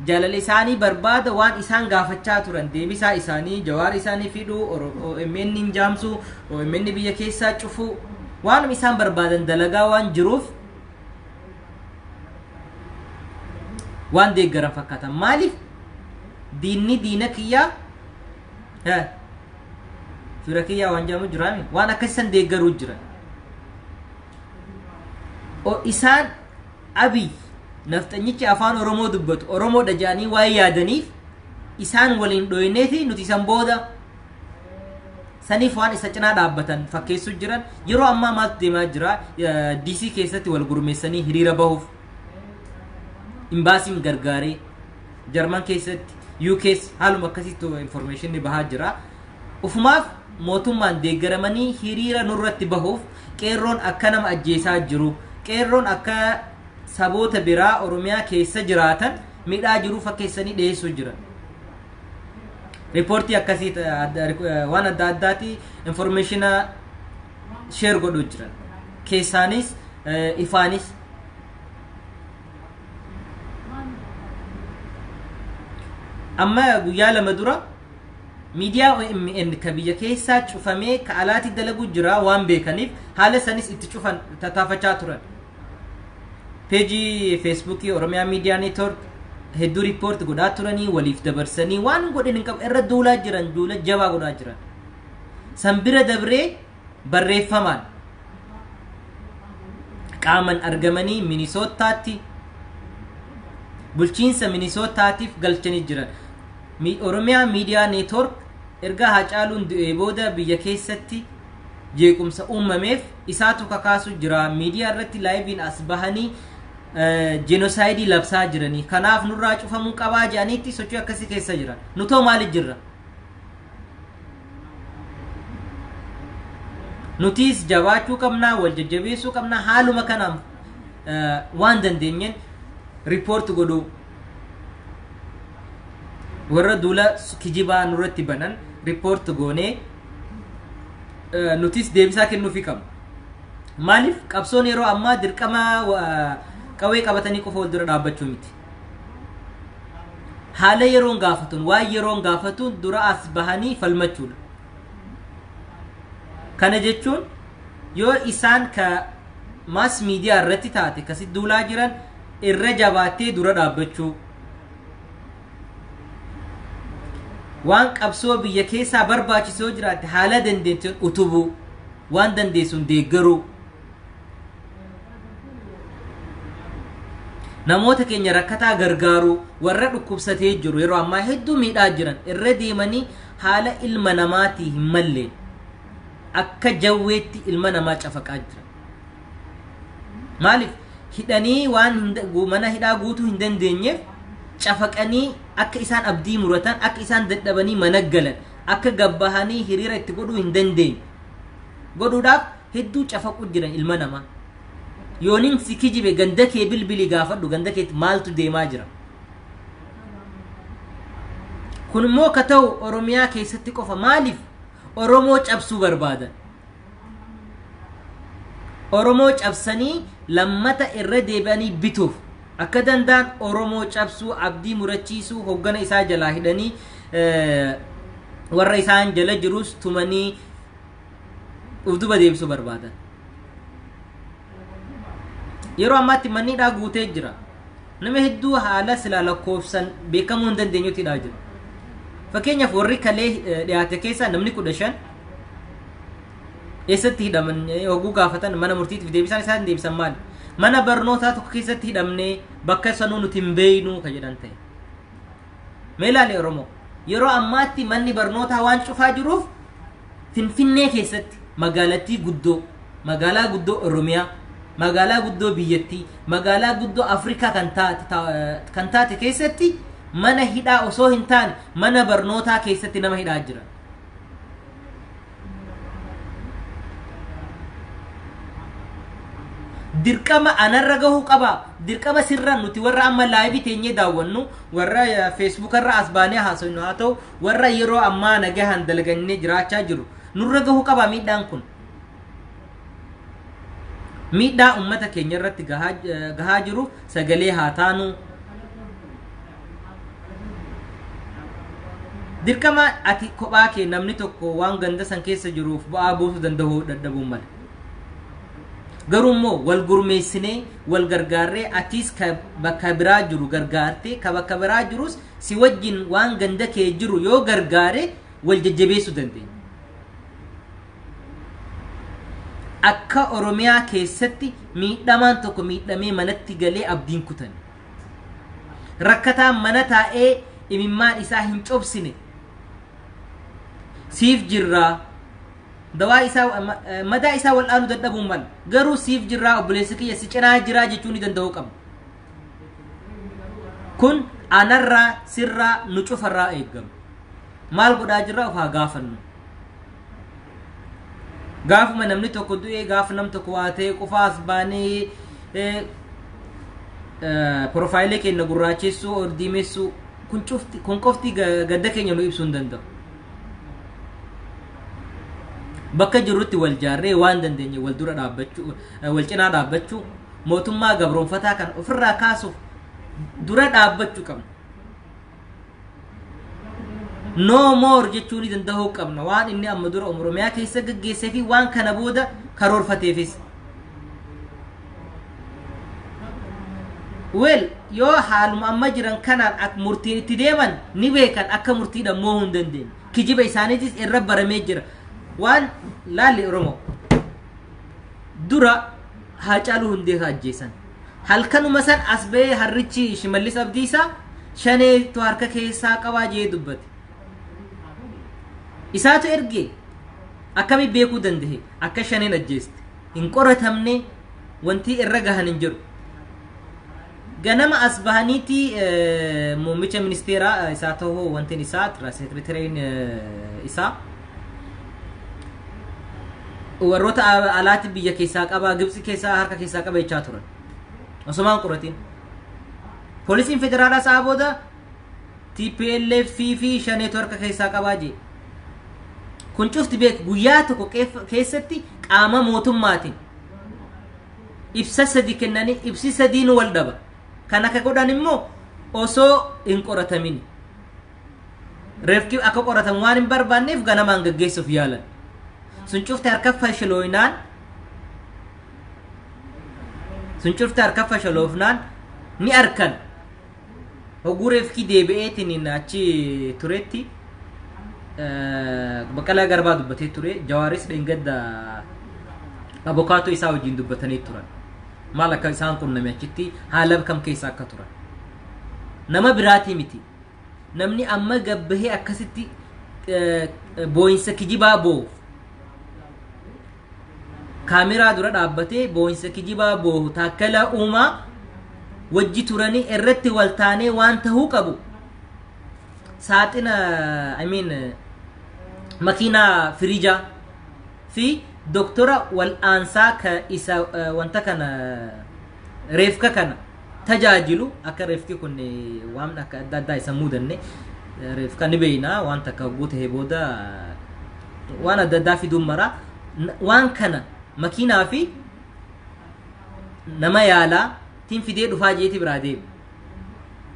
jaalala isaanii barbaada waan isaan gaafachaa turan deebisaa isaanii, Jawaar isaanii fiduu, OMN hin jaamsuu, OMN biyya keessaa cufuu, waanuma isaan barbaadan dalagaa waan jiruuf waan deeggaran fakkaatan. Maaliif? Diinni diina kiyyaa fira kiyyaa waan jedhamu jiraami, waan akkasisan deeggaruu jiran. Isaan Abiy nafxanyichi afaan Oromoo dubbatu Oromoodha jedhanii waan yaadaniif, isaan waliin dhoyneeti nuti isan booda saniif waan isa cinaa dhaabbatan fakkeessuu jiran. Yeroo ammaa maaltu deemaa jira? DC keessatti wal gurmeessanii hiriira bahuuf imbaasiin gargaaree, Jarman keessatti, UKs haaluma akkasitti information bahaa jira. Ufumaaf mootummaan deeggaramanii hiriira nurratti bahuuf, qeerroon akka nama ajjeesaa jiru, qeerroon akka saboota biraa Oromiyaa keessa jiraatan midhaa jiru fakkeessanii dhiyeessuu jiran. Riippoortii akkasii waan adda addaati information share godhuu jiran. Keessaanis ifaanis. Amma guyyaa 2 dura miidiyaa OMN ka biyya keessaa cufamee ka alaatti dalagu jira waan beekaniif, haala sanis itti cufan tattaafachaa turan. Peejii Feesbuukii Oromiyaa Miidiyaa Neetwork hedduu report godhaa turanii, waliif dabarsanii waan godhan hin qabu, irra duulaa jiran, duula jabaa godhaa jiran. San bira dabree barreeffamaan qaaman argamanii Minisootaatti bulchiinsa Minisootaatiif galchanii jiran. Oromiyaa Miidiyaa Neetwork erga Haacaaluun du'ee booda biyya keessatti jeequmsa uumameef isaatu kakaasu jira. Miidiyaa irratti liveiin as bahanii genocide labsaa jiranii. Kanaaf nurraa cufamuu qabaa jedhaniitti sochii akkasii keessa jiran. Nutoo maaliif jirra? Nutis jabaachuu qabnaa, wal jajjabeessuu qabnaa, haaluma kanaan waan dandeenyeen report godhuu, warra duula kijibaa nurratti banan report goonee nutis deebisaa kennuufii qabna. Maaliif? Qabsoon yeroo ammaa dirqama qawwee qabatanii qofa wal dura dhaabbachuu miti. Haala yeroon gaafatuun, waan yeroon gaafatuun dura as bahanii falmachuudha. Kana jechuun yoo isaan ka mass media irratti taate kasi duulaa jiran irra jabaattee dura dhaabbachuu. Waan qabsoo biyya keessaa barbaachisoo jiraatte haala dandeettuun utubuu, waan dandeessuun deeggaruu. Namoota keenya rakkataa gargaaruu, warra dhukkubsatee jiru yeroo ammaa hedduu miidhaa jiran, irra deemanii haala ilma namaatii hin malleen akka jawweetti ilma namaa cafaqaa jiran. Maaliif? Hidhanii waan mana hidhaa guutuu hin dandeenyeef, cafaqanii akka isaan abdii muratan, akka isaan dadhabanii mana galan, akka gabbahanii hiriira itti godhuu hin dandeenye godhuudhaaf hedduu cafaqu jiran ilma namaa. Yoonin si kijibe ganda kee bilbili gaafadhu, ganda keetti maaltu deemaa jira. Kun immoo ka ta'u Oromiyaa keessatti qofa. Maaliif Oromoo cabsuu barbaadan? Oromoo cabsanii lammata irra deebi'anii bituuf akka danda'an, Oromoo cabsuu, abdii murachiisuu, hoggana isaa jalaa hidhanii, warra isaan jala jirus tumanii uf duba deebisuu barbaadan. Yeroo ammaatti manni hidhaa guutee jira. Nama hedduu haala silaa lakkoofsan beekamuu hin dandeenyutti hidhaa jira. Fakkeenyaaf, warri kalee dhiyaate keessaa namni 15 eessatti hidhaman hogguu gaafatan, mana murtiitiif deebisaan isaan deebisan maali? Mana barnootaa tokko keessatti hidhamnee, bakka sanuu nuti hin beeknu ka jedhan ta'e. Mee ilaali Oromoo, yeroo ammaatti manni barnootaa waan cufaa jiruuf, Finfinnee keessatti, magaalattii guddoo, magaalaa guddoo Oromiyaa, magaalaa guddoo biyyattii, magaalaa guddoo Afrikaa kan taate keessatti mana hidhaa osoo hin taane mana barnootaa keessatti nama hidhaa jira. Dirqama anarra gahuu qaba. Dirqama sirra, nuti warra amma live teenyee daawwannu, warra Facebookarra as baanee haasofnu haa ta'u, warra yeroo ammaa nagahaan dalagannee jiraachaa jiru, nurra gahuu qaba miidhaan kun. Miidhaa uummata keenya irratti gahaa jiru sagalee haa taanu. Dirqama ati kophaa kee, namni tokko waan ganda san keessa jiruuf bu'aa buusuu danda'uu dadhabuun mala. Garuu immoo wal gurmeessinee, wal gargaarree, atis ka bakka biraa jiru gargaartee, ka bakka biraa jirus si wajjin waan ganda kee jiru yoo gargaare, wal jajjabeessuu dandeenya. Akka Oromiyaa keessatti miidhamaan tokko miidhamee manatti galee abdiin kutan. Rakkataan mana taa'ee imimmaan isaa hin cobsine. Siif jirraa. Dawaa isaa, madaa isaa wal'aanuu dadhabuun mala. Garuu siif jirraa, obboleessi kiyya si cinaa jiraa jechuu ni danda'uu qabna. Kun anarraa, sirraa, nu cufarraa eeggama. Maal godhaa jirra, of haa gaafannu. Gaafuma namni tokko du'ee, gaafa nam tokko waa ta'e qofa as baanee profile keenya gurraachessuu, or diimessuu, kun cufti, kun qofti gadda keenya nu ibsuu hin danda'u. Bakka jirrutti wal jaarree waan dandeenye wal dura dhaabbachuu, wal cinaa dhaabbachuu, mootummaa gabroonfataa kan ofirraa kaasuuf dura dhaabbachuu qabna. No more jechuu ni danda'uu qabna, waan inni amma dura Oromiyaa keessa gaggeessee fi waan kana booda karoorfateefis. Well, yoo haaluma amma jiran kanaan ak murtiin itti deeman ni beekan, akka murtiidhaan mo'uu hin dandeenye. Kijiba isaaniitis irra baramee jira. Waan laalli Oromoo dura Haacaaluu Hundeessaa ajjeesan. Halkanuma san as ba'ee harrichi Shimallis Abdiisaa shaneetu harka keessaa qabaa jee dubbate. Isaatu ergee akkami beekuu danda'e akka shaneen ajjeeste? Hin qoratamne, wanti irra gahan hin jiru. Ganama as bahaniiti muummicha ministeeraa isaa ta'uu, wantin isaa seekretariin isaa warroota alaatti biyya keessaa qabaa, Gibxi keessaa harka keessaa qaba jechaa turan. Osomaan qoratiin. Poolisiin federaalaa sa'a booda TPLF fi shaneetu harka keessaa qabaa jee. Kun cufti beek, guyyaa tokko keessatti qaama mootummaatiin ibsa sadi kennanii, ibsi sadiin wal dhaba. Kan akka godhan immoo osoo hin qoratamin. Reefki akka qoratamu waan hin barbaanneef ganamaan gaggeessuuf yaalan. Sun cufti harka fashilooynaan, sun cufti harka fashaloofnaan ni arkan. Hogguu reefki deebi'eetiin achi turetti Baqqalaa Garbaa dubbatee ture. Jawaaris dheengadda abokaatoo isaa wajjin dubbatanii turan. Maal akka isaan qunname achitti, haala kam keessa akka turan. Nama biraatii miti. Namni amma gabbahee akkasitti boo'insa kijibaa boo'u, kaameraa dura dhaabbatee boo'insa kijibaa boo'u, Taakkala Uumaa wajji turanii irratti wal taanee waan tahuu qabu, saaxina, I mean, makiinaa firiijaa fi Doktora wal'aansaa ka isa wanta kana reefka kana tajaajilu, akka reefki kun waan akka adda addaa isa mudanne, reefka ni beeyna, waan takka hogguu tahee booda waan adda addaa fiduun mara, waan kana makiinaa fi nama yaalaa tiin fidee dhufaa jeeti biraa deeme.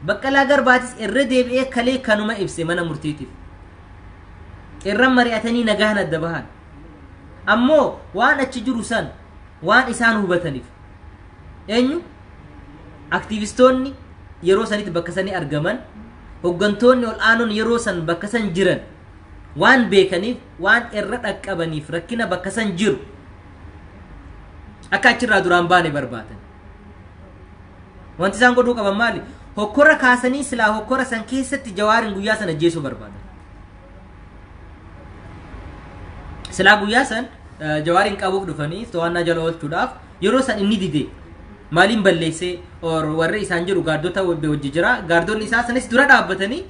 Baqqalaa Garbaatis irra deebi'ee kalee kanuma ibse mana murtiitiif. Irra mari'atanii nagaan adda bahan. Ammoo waan achi jiru san waan isaan hubataniif, eenyu, aktiivistoonni yeroo sanitti bakka sanii argaman, hoggantoonni ol aanoon yeroo san bakka san jiran waan beekaniif, waan irra dhaqqabaniif, rakkina bakka san jiru akka achirraa duraan baane barbaadan. Wanti isaan godhuu qaban maali? Hokkora kaasanii silaa hokkora san keessatti Jawaarin guyyaa sana ajjeesuu barbaadan. Silaa guyyaa san Jawaarin qabuuf dhufanii to'annaa jala oolchuudhaaf yeroo san inni dide, maaliin balleessee or warri isaan jedhu gaardota wajji jira, gaardonni isaa sanis dura dhaabbatanii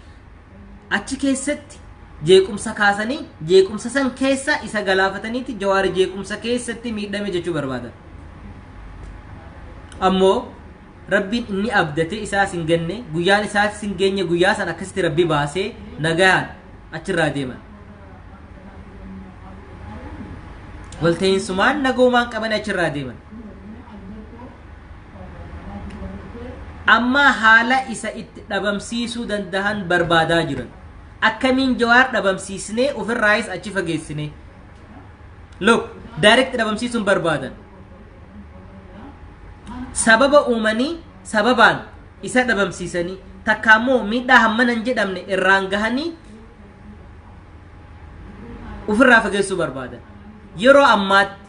achi keessatti jeequmsa kaasanii jeequmsa san keessa isa galaafataniiti Jawaari jeequmsa keessatti miidhame jechuu barbaadan. Ammoo Rabbiin inni abdate isaas hin ganne, guyyaan isaas hin geenye, guyyaa san akkasitti Rabbi baasee nagayaan achirraa deeman. Walta'iinsumaan nagoomaan qabanii achirraa deeman. Amma haala isa itti dhabamsiisuu dandahan barbaadaa jiran. Akkamiin Jawaar dhabamsiisnee ofirraayis achi fageessinee? Look, direct dhabamsiisuun barbaadan. Sababa uumanii sababaan isa dhabamsiisanii, takka immoo miidhaa hammana hin jedhamne irraan gahanii ofirraa fageessuu barbaadan. Yeroo ammaatti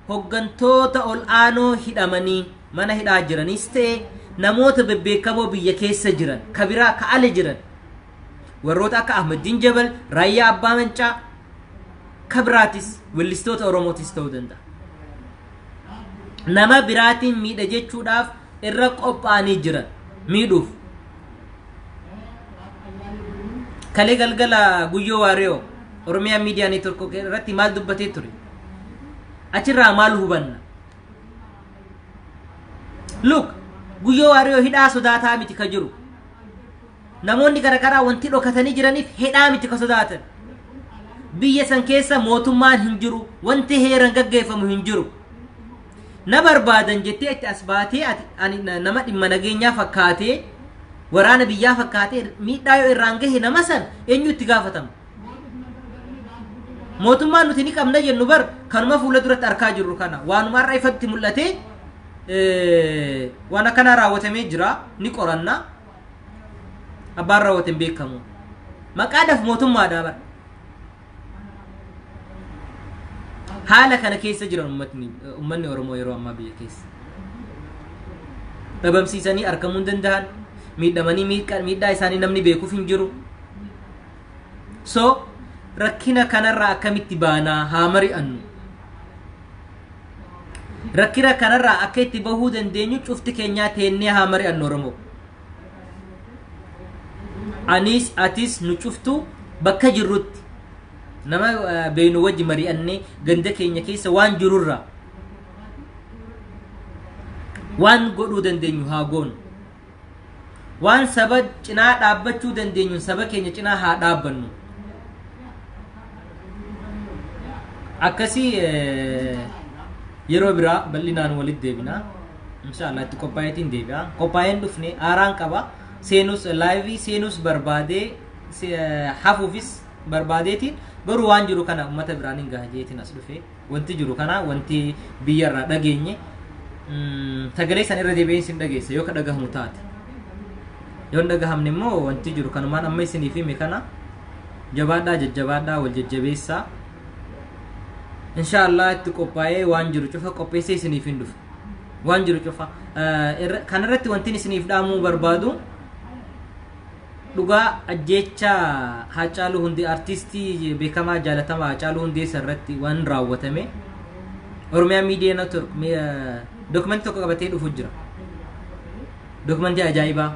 hoggantoota ol aanoo hidhamanii mana hidhaa jiranis ta'e, namoota bebbeekamoo biyya keessa jiran ka biraa ka ala jiran, warroota akka Ahmadiin Jabal, Raayyaa Abbaa Mancaa, ka biraatis weellistoota Oromootis ta'uu danda'a. Nama biraatiin miidha jechuudhaaf irra qophaa'anii jiran miidhuuf. Kalee galgala Guyyoo Waariyoo Oromiyaa Miidiyaa Neetwork irratti maal dubbatee ture? Achirraa maal hubanna? Look, Guyyoo Waariyoo hidhaa sodaataa miti ka jiru. Namoonni garaagaraa wanti dhokatanii jiraniif hidhaa miti ka sodaatan. Biyya san keessa mootummaan hin jiru, wanti heeran gaggeeffamu hin jiru. Na barbaadan jettee itti as baatee, ati ani nama dhimma nageenyaa fakkaatee, waraana biyyaa fakkaatee miidhaa yoo irraan gahe nama san eenyu itti gaafatama? Mootummaan nuti ni qabna jennu bar kanuma fuula duratti arkaa jirru kana, waanuma har'a ifatti mul'atee waan akkanaa raawwatamee jira, ni qoranna, abbaan raawwate hin beekamu. Maqaadhaaf mootummaadha bar. Haala kana keessa jiran uummanni Oromoo yeroo ammaa biyya keessa. Dhabamsiisanii argamuu hin danda'an, miidhamanii miidhaa isaanii namni beekuuf hin jiru. So rakkina kanarraa akkamitti baanaa haa mari'annu. Rakkina kanarraa akka itti bahuu dandeenyu cufti keenyaa teennee haa mari'annu Oromoo. Anis, atis, nu cuftu bakka jirrutti nama beeynu wajji mari'annee ganda keenya keessa waan jirurraa waan godhuu dandeenyu haa goonu. Waan saba cinaa dhaabbachuu dandeenyu saba keenya cinaa haa dhaabbannu. Akkasii yeroo biraa bal'inaan walitti deebina. Inshallah itti qophaa'eetiin deebi'a. Qophaa'een dhufne aaraan qaba. Seenus live seenus barbaadee hafuufis barbaadeetiin, garuu waan jiru kana uummata biraan hin gaha jeetiin as dhufe. Wanti jiru kana, wanti biyyarraa dhageenye, sagalee san irra deebi'een isin dhageessa yoo ka dhagahamu taate. Yoo hin dhagahamne immoo wanti jiru kanumaan amma isiniif hime kana. Jabaadhaa, jajjabaadhaa, wal jajjabeessaa. Inshaallah itti qophaa'ee waan jiru cufa qopheessee isiniif hin dhufe. Waan jiru cufa. Kanarratti wanti isiniif dhaamuu barbaadu, dhugaa ajjeecha Haacaaluu Hundee, artiistii beekamaa jaalatamaa Haacaaluu Hundeessa irratti waan raawwatame, Oromiyaa Miidiyaa Network dookumentii tokko qabatee dhufu jira. Dookumentii ajaa'ibaa.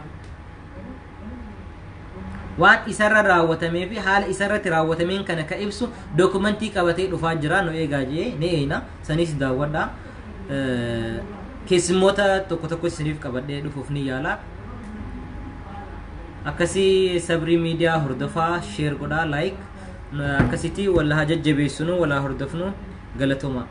Waan isarra raawwatamee fi haala isarratti raawwatameen kana ka ibsu dookumentii qabatee dhufaa jira, nu eegaa jee ni eeyna, sanis daawwadha. Keessummoota tokko tokko isiniif qabadhee dhufuuf ni yaala. Akkasii Sabrii Miidiyaa hordofaa, share godhaa, like, akkasitti wal haa jajjabeessinu, wal haa hordofnu. Galatoomaa.